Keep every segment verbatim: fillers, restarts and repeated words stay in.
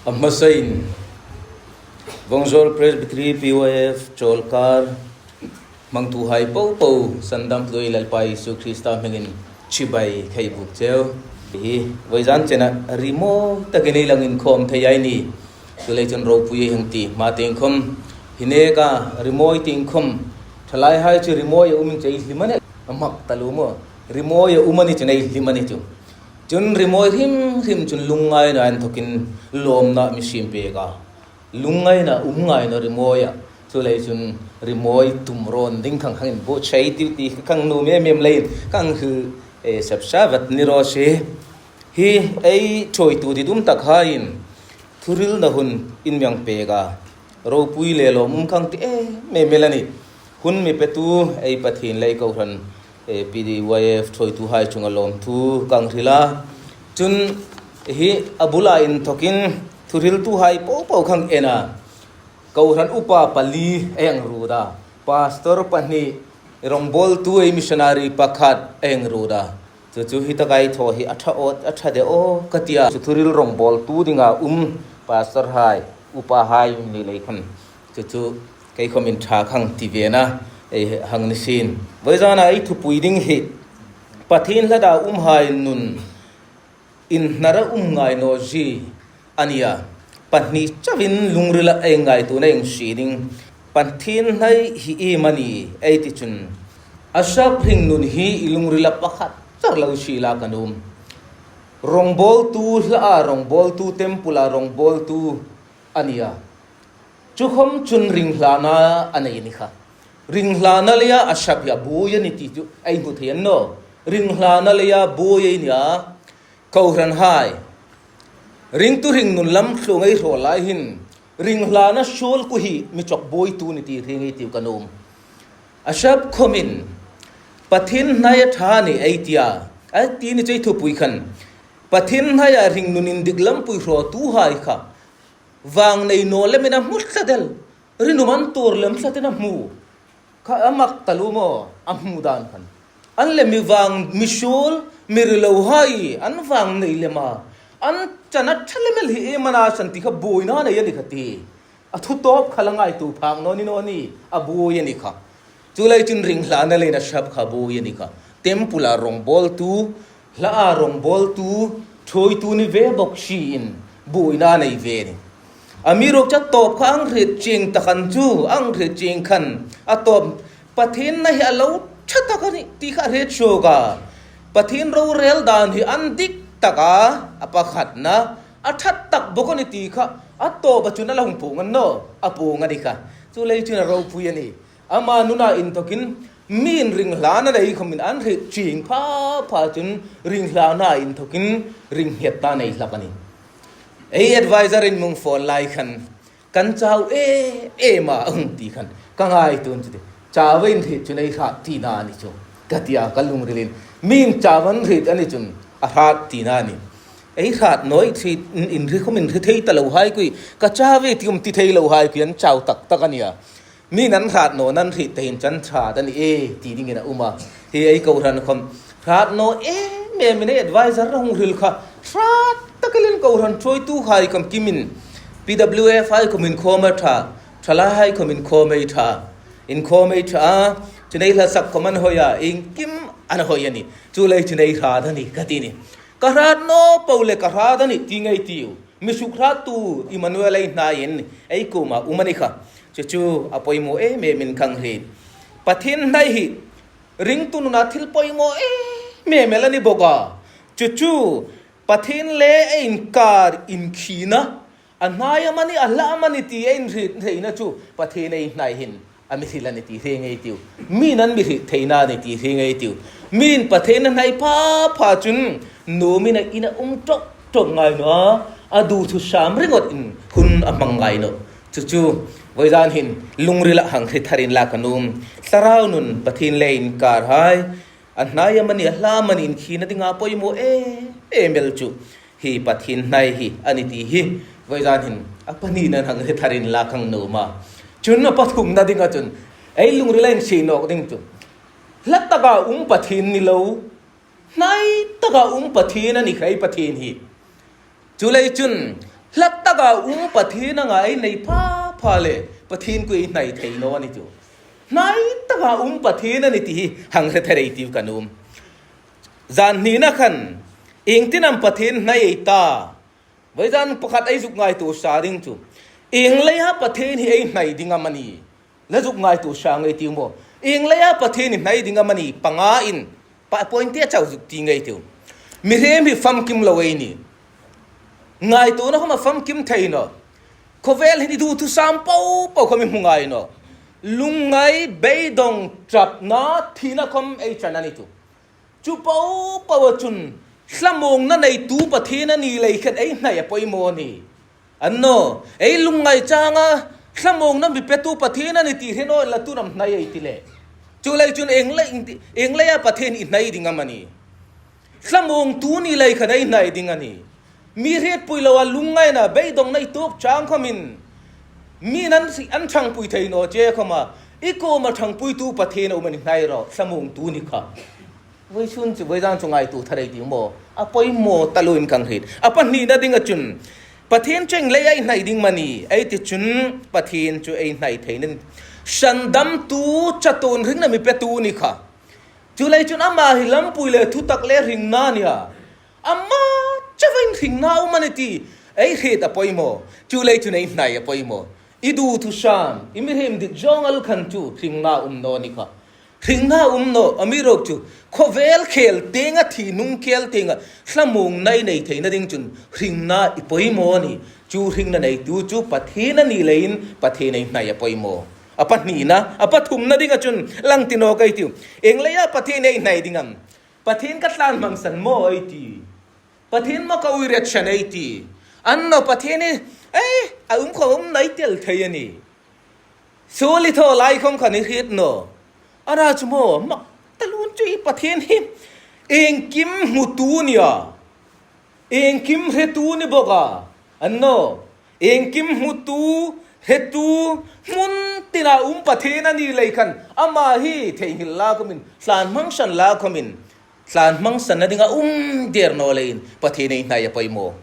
A hmasain, Vawngzawl Presbytery P Y F chawlkar hmangtuhai popo, sandamtu Lalpa Isu Krista hmingin chibai ka hei buk cheu. Hi, vawizan chena rimawi takin ei la inkhawm thei a ni. Chuleiin chun ropui ei hang ti hma tieng khawm, hi neka rimawi tieng khawm, thalaihai chu rimawi a um in chu ei hlim a nih. A hmak taluo maw. Rimawi a um a ni chun ei hlim a ni chu. Chun rimawi hrim hrim chun lungngaina inthokin lawmna mi siem pek a. Lungngaina um ngai naw rimawi a. Chuleiin chun rimawi tum rawn ding khang hang inbuotsai tiu ti ka nuom em em leiin ka hang hril, eh, sap sa vat ni raw se. Hi ei ṭhuoitu ditum takhaiin thuhrilna hun in mi hang pek a. Ropui le lawm um ka hang ti em em el a nih. Hun mi petu ei Pathien le kohran, eh, P D Y F ṭhuoituhai chunga lawmthu ka hang hril a. Chun hi a bula inthokin thuhriltuhai popo ka hang en a. Kohran upa pali ei hang ruot a. Pastor pahni, rawngbawltu ei missionary pakhat ei hang ruot a. Chu chu hi taka ei thaw hi a ṭha awt, a ṭha de aw ka ti a. Chu thuhril rawngbawltu dinga um pastorhai, upahai um ni lei khawm. Chu chu kei khawmin ṭha ka hang ti ve a, ei hang ni sien. Vawizana ei thupui ding hi Pathien hlata umhai nun inhnara um ngai naw zie a nih a. Pahni chauin lungrila ei ngaituona ei hang sie ding. Pathien hnai hi iem a ni ei ti chun, Asaph hringnun hi i lungrila pakhat char lo sie la ka nuom. Rawngbawltu, hla a rawngbawltu, temple a rawngbawltu a nih a. Chu khawm chun ringhlana a nei a ni kha. Ringhlana leia Asaph hi a buoi a ni ti chu ei hmu thei a ni naw. Ringhlana leia buoi ei ni a. Kohranhai, ringtu hringnun lam thlung ei hraw lai hin, ringhlana suol ku hi mi chawk buoitu ni ti hre ngei tiu ka nuom. Asaph khawmin Pathien hnai a ṭha a ni ei ti a. A ti ni chu ei thupui khan, Pathien hnaia hringnun indik lampui hrawtuhai kha vang nei naw lemin a hmu tlat el. Rinum an tuor lem tlatin a hmu. Kha a mak taluo maw, a hmu dan khan. An le mi vang, mi suol, mi rilohai, an vang nei lem a. An chan a ṭha lem el hi iem a na san ti kha buoina nei a ni kha ti. A thu tawp kha la ngaituo phak naw ni naw ni, a buoi a ni kha. Chuleiin chun ringhlana leiin Asaph kha buoi a ni kha. Temple a rawngbawltu, hla a rawngbawltu, ṭhuoitu ni ve bawk siin buoina nei ve a nih. Amiruokchu a tawp kha a hang hriet chieng ta khan chu, a hang hriet chieng khan a tawp Pathien hnai hi a lo ṭha tak a nih ti kha a hriet suok a. Pathien rorel dan hi an dik tak a, a pakhatna, a ṭha tak bawk a ni ti kha a tawpa chun a lo hung puong a ni naw, a puong a ni kha. Chuleiin chun a ropui a nih. Ama nuna inthokin mi'n ringhlana nei khawmin an hriet chieng pha pha chun ringhlana inthokin ringnghetna nei hlak a nih. Ei advisor-in mi hung phone lai khan, kan chau em em a, a hung ti khan ka ngaituo chu ti. Chau ei hriet chun ei hrat tina a ni chu, ka ti a ka lungrilin. Mi'n chau an hriet a ni chun a hrat tina a nih. Ei hrat naw ei hriet, in, inhre khawm inhre thei ta lohai kui, ka chau ve ti um ti thei lohai kui an chau tak tak a ni a. Mi'n an hrat naw an hriet te hin chu an hrat a ni e, ti dingin a um a. Hi ei kohran khawm hrat naw em em in ei advisor-a hung hril kha. Hrat tak elin kohran ṭhuoituhai khawm kimin, P W F-hai khawm inkhawm a ṭha, thalaihai khawm inkhawm ei ṭha. Inkhawm ei ṭha a, chun ei hla sak khawm an hoi a, iengkim an hoi a nih. Chuleiin chun ei hrat a nih ka ti a nih. Ka hrat naw po le ka hrat a nih ti ngei tiu. Mi sukhrattu Immanuel ei hnaiin ei kuoma um a ni kha. Chu chu a poimaw em em in ka hriet. Pathien hnai hi ringtu nuna thil poimaw em em el a ni bawk a. Chu chu Pathien le ei inkar inkhina, a hnai amani, a hla amani ti ei inhriet theina chu Pathien ei hnai hin a mi hril a nih ti hre ngei tiu. Mi'n an mi hriet theina a nih ti hre ngei tiu. Mi'n Pathien a hnai pha pha chun nuomin a ina um ṭawk ṭawk ngai naw a, a duthusam ringawt in hun a hmang ngai nawh. Chu chu vawizan hin lungrila hang hre tharin la ka nuom. Thlarau nun Pathien le inkarhai, a hnai amani, a hla amani inkhina dinga poimaw em em el chu hi Pathien hnai hi a nih ti hi vawizan hin a pahnina hang hre tharin la ka nuom a. Chun a pathumna dinga chun ei lungrila insiem nawk ding chu, hla taka um Pathien ni lo, hnai taka um Pathien a ni kha ei Pathien hi. Chuleiin chun Hla taka um Pathien anga ei hnai pha pha le, Pathien kuo ei hnai thei naw a ni chu. Hnai taka um Pathien a ni ti hi hang hre thar ei tiu ka nuom. Zan hnina khan, iengtin am Pathien hnai ei ta? Vawizan pakhat ei zuk ngaituo sa ding chu, ieng leia Pathien hi ei hnai ding am a ni? La zuk ngaituo sa ngei tiu maw. Ieng leia Pathien hi hnai ding am a ni? Panga in, pa point te chau zuk ti ngei tiu. Mihriem hi famkim lo ei ni. Ngaituona khawma famkim thei naw. Khawvel hin i duthusam po po khawm i hmu ngai naw. Lungngai, beidong, ṭapna, thina khawm ei chan a ni chu. Chu po po a chun, thlamuongna neitu Pathien a ni lei khan ei hnai a poimaw a ni. Annaw, ei lungngai changa thlamuongna mi petu Pathien a ni ti hre naw inla, tu am hnai ei ti le? Chuleiin chun ieng lei, ieng leia Pathien i hnai ding am a ni? Thlamuongtu ni lei khan ei hnai ding a ni. Mi hrietpui loa lungngaina, beidongna i tuok chang khawmin, mi'n an si, an ṭhangpui thei naw che khawma, i kuoma ṭhangpuitu Pathien a um a ni, hnai rawh, thlamuongtu ni kha. Vawisun chu, vawizan chu ngaituo thar ei tiu maw. A poimaw taluoin ka hriet. A pahnina dinga chun, Pathien chu ieng leia i hnai ding am a ni? Ei ti chun, Pathien chu ei hnai theina, sandamtu, chatuon hringna mi petu ni kha. Chuleiin chun ama hi lampui le thutak le hringna a nih a. Ama chauin hringna um a ni ti ei hriet a poimaw. Chuleiin chun ei hnai a poimaw. I duthusam, i mihriem dik zawng el khan chu hringna um naw ni kha. Hringna um naw, amiruokchu khawvel khel tienga, thi nung khel tienga thlamuongna i nei theina ding chun hringna i poimaw a ni. Chu hringna neitu chu Pathien a ni leiin Pathien ei hnai a poimaw. A pahnina, a pathumna dinga chun lang ti naw ka ti. Ieng leia Pathien ei hnai ding am? Pathien ka tlanhmangsan maw ei ti. Pathien maw ka uiret san ei ti. Annaw, Pathien hi, ei, a um khawm um nai tel thei a ni. Suol i thaw lai khawm khan i hriet naw. A ra chu maw, mak taluoin chu i Pathien hi iengkim hmutu a ni a. Iengkim hretu a ni bawk a. Annaw, iengkim hmutu, hretu, hmun tina um Pathien a ni lei khan, ama hi theinghil la khawmin, tlanhmangsan la khawmin, tlanhmangsanna dinga um der naw leiin Pathien ei hnai a poimaw.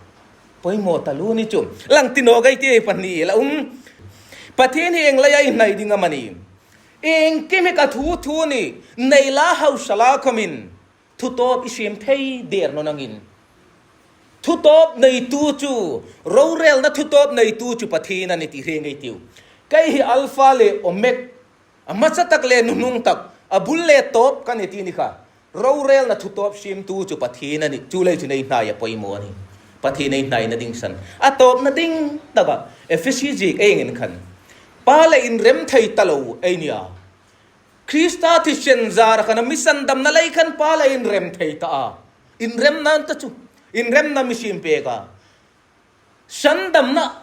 Poimaw taluo ni chu. Lang ti naw ka ti, pahni la um. Pathien hi ieng leia i hnai ding am a ni? Iengkim hi ka thu thu a ni, nei la hausa la khawmin, thutawp i siem thei der naw nangin. Thutawp neitu chu, rorelna thutawp neitu chu Pathien a ni ti hre ngei tiu. Kei hi Alpha le Omega, a hmasa tak le nuhnung tak, a bul le tawp ka ni ti ni kha. Rorelna thutawp siemtu chu Pathien a ni, chuleiin chun ei hnai a poimaw a ni. Pathien ei hnaina ding san. A tawpna ding taka, Efesi ziek ei en khan, pa le inrem thei ta lo ei ni a. Krista thisen zara khan a mi sandamna lei khan pa le inrem thei ta a. Inremna an ta chu. Inremna mi siem pek a. Sandamna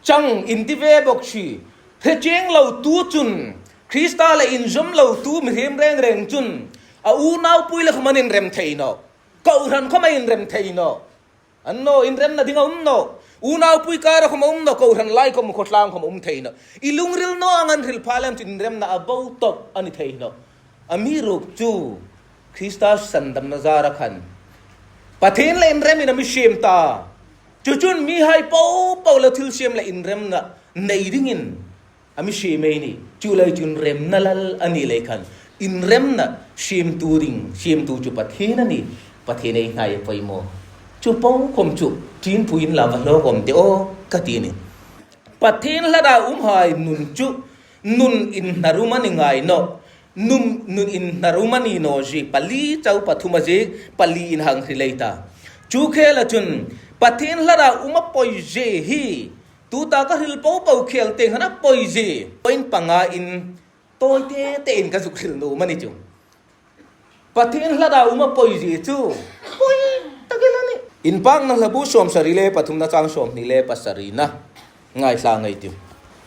chang inti ve bawk si. Hre chieng lo tu chun, Krista le inzawm lo tu mihriem reng reng chun, a unaupui le khawm an inrem thei nawh. Kohran khawm an inrem thei nawh. Annaw, inremna ding a um nawh. Unaupui kara khawm a um nawh, kohran lai khawm, khawtlang khawm a um thei nawh. I lungril naw ang an hril pha lem chun inremna a bo tawp a ni thei nawh. Amiruokchu Krista sandamna zara khan Pathien le inremin a mi siem ta. Chu chun mihai po po le thilsiem le inremna nei dingin a mi siem ei ni. Chuleiin chun inremna lal a ni lei khan, inremna siemtu ding, siemtu chu Pathien a ni. Pathien ei hnai a poimaw. Chu po khawm chu tin pui inla va hlaw khawm teh aw ka ti a nih. Pathien hlada umhai nun chu nun inhnar um a ni ngai nawh. Nun, nun inhnar um a ni naw zie, pali chau pathum a zie, pali in hang hril ei ta. Chu khela chun Pathien hlada um a poi zie hi, tuta ka hril po po khel tieng khan a poi zie, point pangain tawi te tein ka zuk hril nuom a ni chu. Pathien hlada um a poi zie chu poi tak el a nih. Inpakna hlabu sawmsari le pathumna chang sawmhni le pasarina. Ngaithla ngei ei tiu.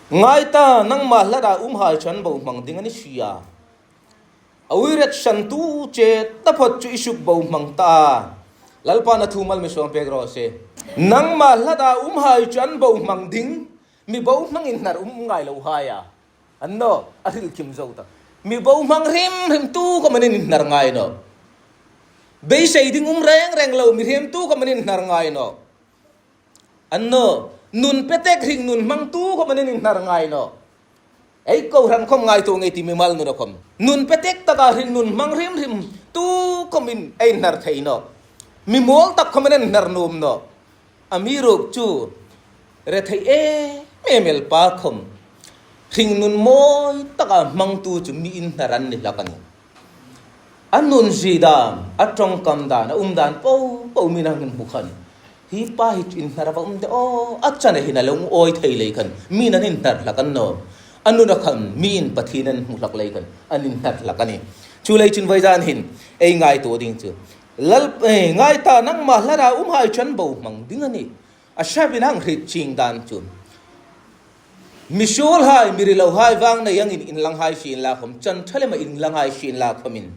Ngai ta, nangma hlada umhai chu an bohmang ding a ni si a. A uiret santu che taphot chu i suk bohmang ta. Lalpan a thu mal mi sawm pek raw se. Nangma hlada umhai chu an bohmang ding, mi bohmang inhnar um ngai lo hai a. Annaw, a hril kim zo ta. Mi bohmang hrim hrim tu khawm an inhnar ngai nawh. Beisei ding um reng reng lo mihriem tu khawm an inhnar ngai nawh. Annaw, Nun petek hringnun hmangtu khawm an inhnar ngai nawh. Ei kohran khawm ngaituo ngei ei ti, mimal nuna khawm. Nun petek taka hringnun hmang hrim hrim tu khawmin ei inhnar thei nawh. Mi mawl tak khawm an inhnar nuom nawh. Amiruokchu, rethei em em el pa khawm hringnun mawi taka hmangtu chu mi inhnar an ni hlak a nih. A nunzie dan, a ṭawngkam dan, a um dan po po mi'n a hmu khan, hi pa hi chu inhnar a va um de aw, a chana hin a lo awi thei lei khan, mi'n an inhnar hlak a ni nawh. A nuna khan, mi'n Pathien an hmu hlak lei khan, an inhnar hlak a nih. Chuleiin chun vawisun hin ei ngaituo ding chu, Lal, eh, ngai ta, nangma hlana umhai chu an bohmang ding a nih. A hriet chieng dan chu, misuolhai, mi rilohai vang nei angin inlang hai sienla khawm, chan ṭha lema inlang hai sienla khawmin,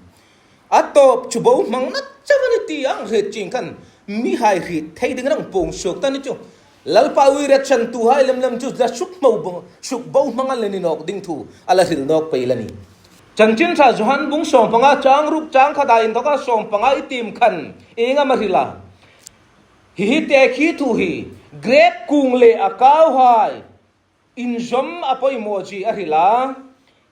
a tawp chu bohmangna chau a nih ti a hriet chieng khan, mihai hriet thei dingin a puong suok ta a ni chu. Lalpa uire chantuhai lem lem chu la suk mo bo-, suk bohmang an ni nawk ding thu a la hril nawk pei a nih. Chanchin Ṭha Johan bung sawmpanga chang ruk chang khata inthoka sawmpanga i tiem khan, ieng am a hril a? Hi hi tekhi thu hi, grep kung le a kauhai inzawm a poimaw zie a hril a.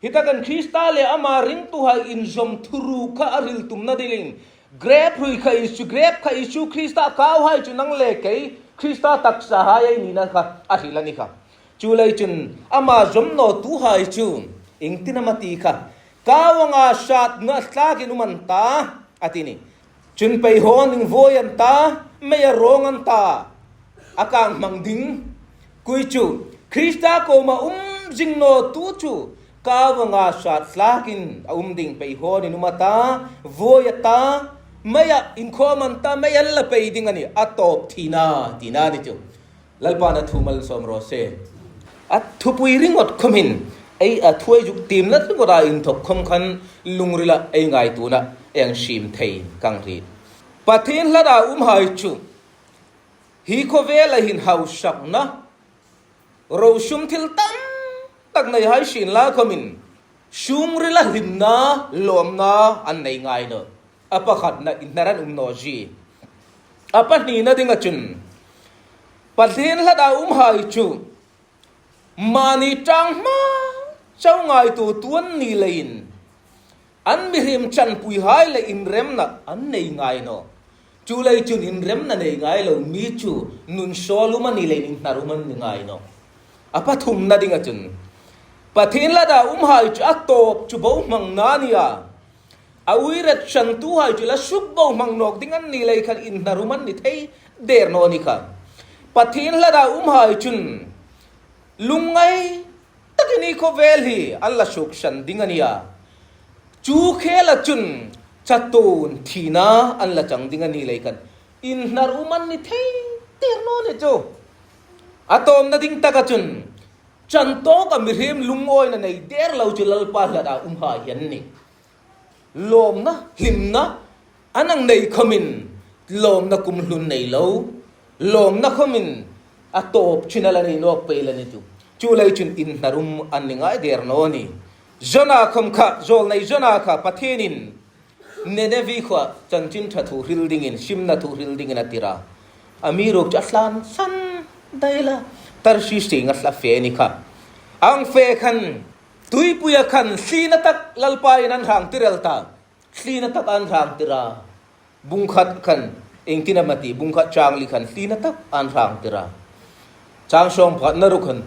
Hi takin Krista le ama ringtuhai inzawm thuruk kha a hril tumna dingin, grep hrui kha Isu, grep kha Isu Krista, kauhai chu nang le kei, Krista taksahai ei nina kha a hril a ni kha. Chuleiin chun ama zawm nawtuhai chu iengtin am a ti kha, kau anga hratna tlakin um an ta, a ti a nih. Chun pei hawnin vuoi an ta, meia rawng an ta, a kang hmang ding. Kei chu Krista kuoma um zing nawtu chu, kau anga hrat tlakin a um ding, pei hawnin um a ta, vuoi a ta, meia inkhawm an ta, mei an la pei ding a nih, a tawp thina, tina a ni chu. Lalpan a thu malsawm raw se. A thupui ringawt khawmin, ei a thu ei zuk tiemna ringawta inthok khawm khan lungrila ei ngaituona ei hang siem thei ka hriet. Pathien hlana umhai chu, hi khawvela hin hausakna, rosum thil tam tak nei hai sienla khawmin, sungrila hlimna, lawmna an nei ngai nawh. A pakhatna, inhnar an um naw zie. A pahnina dinga chun, Pathien hlana umhai chu, mani ṭang hma chau ngaituotu an ni leiin, an mihriem chanpuihai le inremna an nei ngai nawh. Chuleiin chun inremna nei ngai lo mi chu nun suol um a ni leiin inhnar um an ni ngai nawh. A pathumna dinga chun, Pathien hlana umhai chu a tawp chu bohmangna a nih a. A uire chantuhai chu la suk bohmang nawk ding an ni lei khan inhnar um an ni thei der naw a ni kha. Pathien hlana umhai chun lungngai takin hi khawvel hi an la suksan ding a nih a. Chu khela chun chatuon thina an la chang ding a ni lei khan inhnar um an ni thei der naw a ni chu. A tawpna ding taka chun, chan tawka mihriem lungawina nei der lo chu Lalpa hlana umhai hi an nih. Lawmna, hlimna, an hang nei khawmin, lawmna kumhlun nei lo, lawmna khawmin, a tawp china la nei nawk pei a ni chu. Chuleiin chun inhnar um an ni ngai der naw a nih. Jona khawm kha, zawlnei Jona kha, Pathienin Ninevi khuoa chanchin ṭha thu hril dingin, simna thu hril dingin a tir a. Amiruokchu a hlan san dai la, Tarshish tienga a fe a ni kha. A fe khan, tuipuia khan, hlina tak Lalpa'n a'n hrang tir el ta. Hlina tak a'n hrang tir a. Bung khat khan, iengtin am a ti, bung khat chang li khan, hlina tak a'n hrang tir a. Chang sawmpakhatna ruok khan,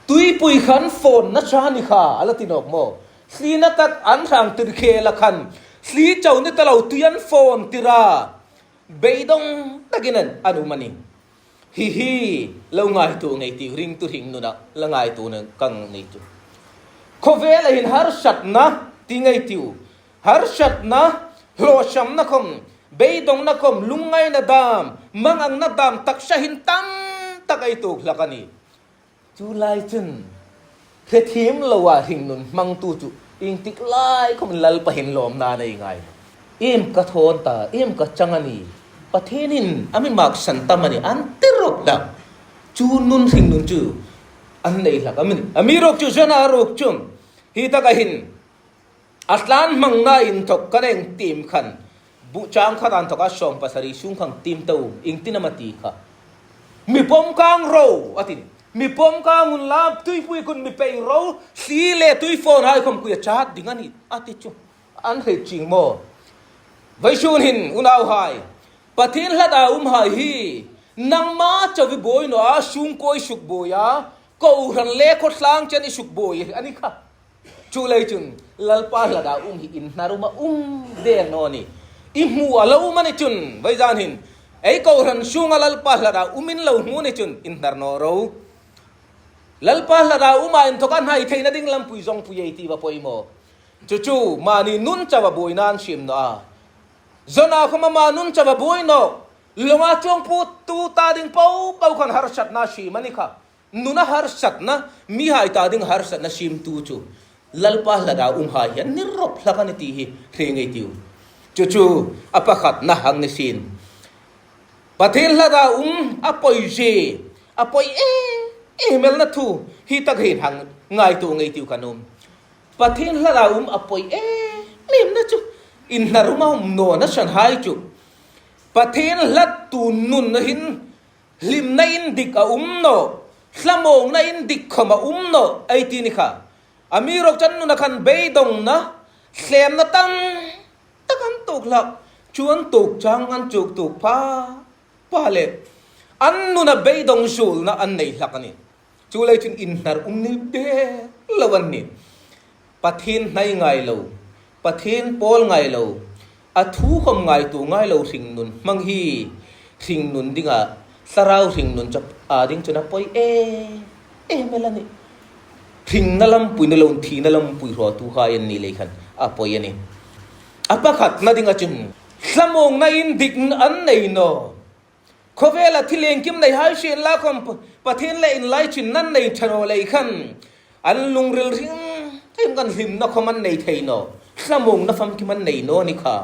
tuipui khan fawng na cha a ni kha, a la ti nawk maw. Hlina tak a'n hrang tir khela khan, hli chau ni ta lo tui an fawng tir a. Beidawng takin an, an um a nih. Hi hi, lo ngaituo ngei ei tiu, ringtu hringnuna, la ngaituona ka ngei chu. Khawvela hin harsatna, ti ngei ei tiu. Harsatna, hlawsamna khawm, beidawngna khawm, lungngaina dam, mangangna dam, taksa hin tam tak ei tuok hlak a nih. Chu lai chun, hrethiem loa hringnun hmangtu chu, iengtik lai khawmin Lalpa hin lawmna nei ngai. Iem ka thaw ta, iem ka chang a nih. Pathienin a mi maksan tam a nih, an ti rawp hlak. Chu nun hringnun chu, an nei hlak a nih. Amiruokchu Jona ruok chu, hi taka hin, a hlan hmangna inthok ka hang tiem khan, bu chang khat inthoka sawmpasari sung khan tiem ta u, iengtin am a ti kha. Mi pawm kang ro, a ti. Mi pawm kang unla, tuipui khun mi pei ro, hli le tuifawn hai khawm kuia chat ding a nih, a ti chu. An hriet chieng maw? Vawisun hin, unauhai, Pathien hlata umhai hi, nangma chauh i buoi naw a, sungkuo i sukbuoi a, kohran le khawtlang chen i sukbuoi a ni kha. Chuleiin chun, Lalpa hlata um hi inhnar uma um der naw ni. I hmu a lo um a ni chun, vawizan hin, ei kohran sunga Lalpa hlata um in lo hmu ni chun, inhnar naw ro. Lalpa hlata uma inthawka hnai theina ding lampui zawngpui ei ti va poimaw. Chu chu, mani nun chauh a buoina an siem naw a. Zona khawm ama nun chauh a buoi naw. Lawnga chuongpui tu ta ding po po khan harsatna siem a ni kha. Nuna harsatna, mihai ta ding harsatna siemtu chu Lalpa hlata umhai hi a ni rop hlak a ni ti hi hre ngei ei tiu. Chu chu, a pakhatna hang ni sien. Pathien hlata um a poi zie, a poi em em elna thu hi tak hin hang ngaituo ngei ei tiu ka nuom. Pathien hlata um a poi em emna chu inhnar uma um nawna san hai chu. Pathien hlattu nunna hin hlimna indik a um naw, hlamawngna indik khawm a um naw, ei ti ni kha. Amiruokchu an nuna khan beidongna, hlemna tam tak an tuok hlak, chu an tuok chang an chuk tuok pha, pha le. An nuna beidong zuolna an nei hlak a nih. Chuleiin chun inhnar um ni der lo an nih. Pathien hnai ngai lo, Pathien pawl ngai lo, a thu khawm ngaituo ngai lo hringnun hmang hi, hringnun dinga, thlarau hringnun chu a ding chun a poi em em el a nih. Hringna lampui ni lo, thina lampui hrawtuhai an ni lei khan a poi a nih. A pakhatna dinga chun, hlamawngna indik an nei naw. Khawvela thil iengkim nei hai sienla khawm Pa-, Pathien le inlaichinna an nei ṭha naw lei khan, an lungril hrim hrim khan hlimna khawm an nei thei naw, hlamawngna famkim an nei naw ni kha.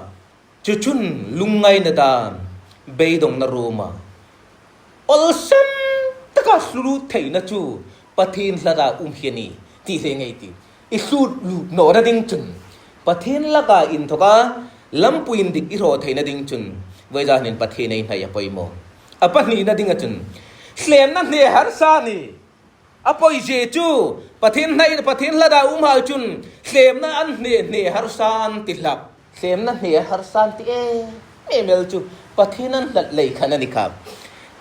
Chu chun lungngaina dam, beidongna ruoma, awlsam taka hlu lut theina chu Pathien hlata um hi a nih, ti hre ngei ei tiu. I hlu lut nawna ding chun, Pathien laka inthawka lampui indik i hraw theina ding chun, vawizan hin Pathien ei hnai a poimaw. A pahnina dinga chun, hlemna hne harsa a nih. A poi zie chu, Pathien hnai, Pathien hlata umhai chun, hlemna an hne, hne harsa an ti hlak. Hlemna hne harsa an ti em em el chu, Pathien an hlat lei khan a ni kha.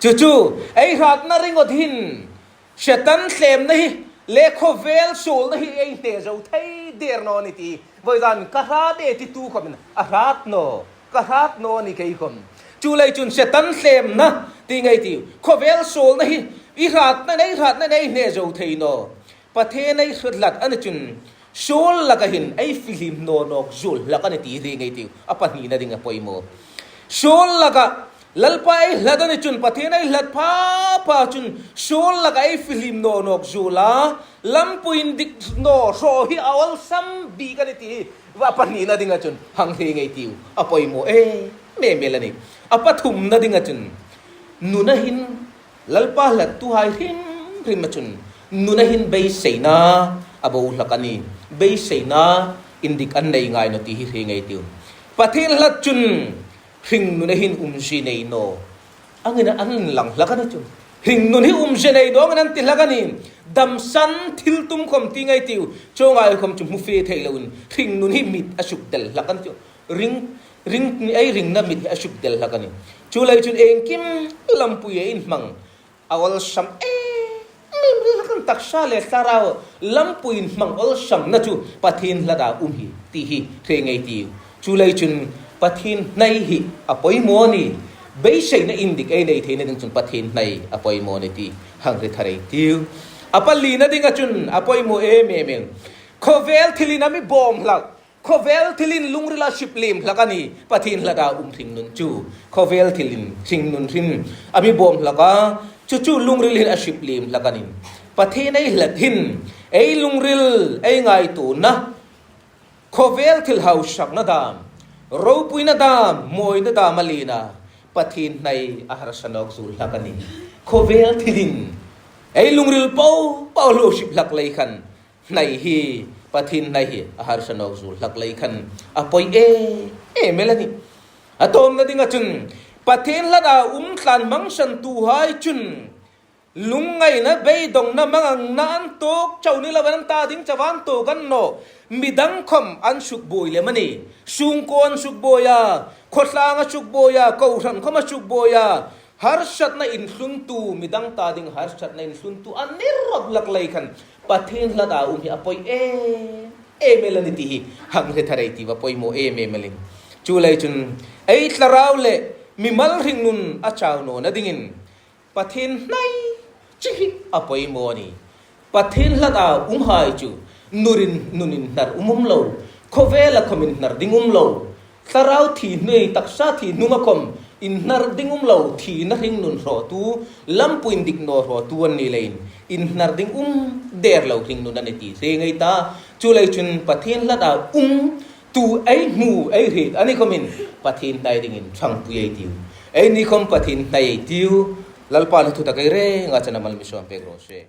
Chu chu, ei hratna ringawt hin, Setan hlemna hi, le khawvel suolna hi ei hne zo thei der naw ni ti. Vawizan ka hrat e ti tu khawmin a hrat naw, ka hrat naw ni kei khawm. Chuleiin chun Setan hlemna ti ngei ei tiu. Khawvel suolna hi, i hratna nei, hratna nei hne zo thei naw. Pathien ei hlat a ni chun, suol laka hin ei fihlim naw nawk zuol hlak a ni ti hre ngei ei tiu. A pahnina ding a poimaw. Suol laka Lalpa ei hlat a ni chun, Pathien ei hlat pha pha chun, suol laka ei fihlim naw nawk zuol a, lampui indik naw hraw hi a awlsam bik a ni ti hi, a pahnina dinga chun, hang hre ngei ei tiu, a poimaw em em el a nih. A pathumna dinga chun, nuna hin, Lalpa hlattuhai hrim hrima chun, nuna hin beiseina a bo hlak a nih, beiseina indik an nei ngai naw ti hi hre ngei ei tiu. Pathien hlat chun, hringnuna hin umzie nei naw. Angin an inlang hlak a ni chu. Hringnun hi umzie nei naw angin an ti hlak a nih. Damsan thil tum khawm ti ngei ei tiu. Chuonghai khawm chu hmu fe thei loin. Hringnun hi mit a sukdel hlak a ni chu. Ring, ring, ei ringna mit hi a sukdel hlak a nih. Chuleiin chun iengkim lampui ei inhmang a awlsam em em hlak a nih, taksa le thlarau lampui inhmang awlsamna chu Pathien hlata um hi ti hi hre ngei ei tiu. Chuleiin chun Pathien hnai hi a poimaw a nih. Beiseina indik ei nei theina ding chun Pathien hnai a poimaw a nih ti hang hre thar ei tiu. A palina dinga chun a poimaw em em el. Khawvel thilin a mi bawm hlak. Khawvel thilin lungril a hrip lem hlak a nih, Pathien hlata um hringnun chu. Khawvel thilin hringnun hin a mi bawm hlak a, chu chu lungril hin a hrip lem hlak a nih. Pathien ei hlat hin, ei lungril, ei ngaituona, khawvel thil hausakna dam, ropuina dam, mawina dam a lien a, Pathien hnai a harsa nawk zuol hlak a nih. Khawvel thilin, ei lungril po po lo hrip hlak lei khan, hnai hi, Pathien hnai hi, a harsa nawk zuol hlak lei khan, a poi em em el a nih. A tawpna dinga chun, Pathien hlata um tlan mangsantuhai chun, Lungngaina, beidongna, mangangna an tuok chau ni lo, an ta ding chau an tuok a ni naw. Midang khawm an sukbuoi lem a nih. Sungkuo an sukbuoi a, khawtlang a sukbuoi a, kohran khawm a sukbuoi a. Harsatna inhluntu, midang ta ding harsatna inhluntu a ni rawp lak lei khan Pathien hlata um hi a poi em em el a nih ti hi hang hre thar ei tiu, a poimaw em em el a nih. Chuleiin chun ei thlarau le mimal hringnun a chau nawna dingin Pathien hnai chi hi a poimaw a nih. Pathien hlata umhai chu nunin, nunin hnar um um lo, khawvela khawmin hnar ding um lo, thlarau thi hnung, taksa thi hnunga khawm inhnar ding um lo, thina hringnun hrawtu, lampui indik naw hrawtu an ni leiin inhnar ding um der lo hringnun a nih ti hre ngei ei ta. Chuleiin chun Pathien hlata um tu ei hmu ei hriet a ni khawmin Pathien hnai dingin ṭhangpui ei tiu. Eini khawm Pathien hnai ei tiu. Lalpan a thu tak ei reng a chena mal mi sawm pek raw se.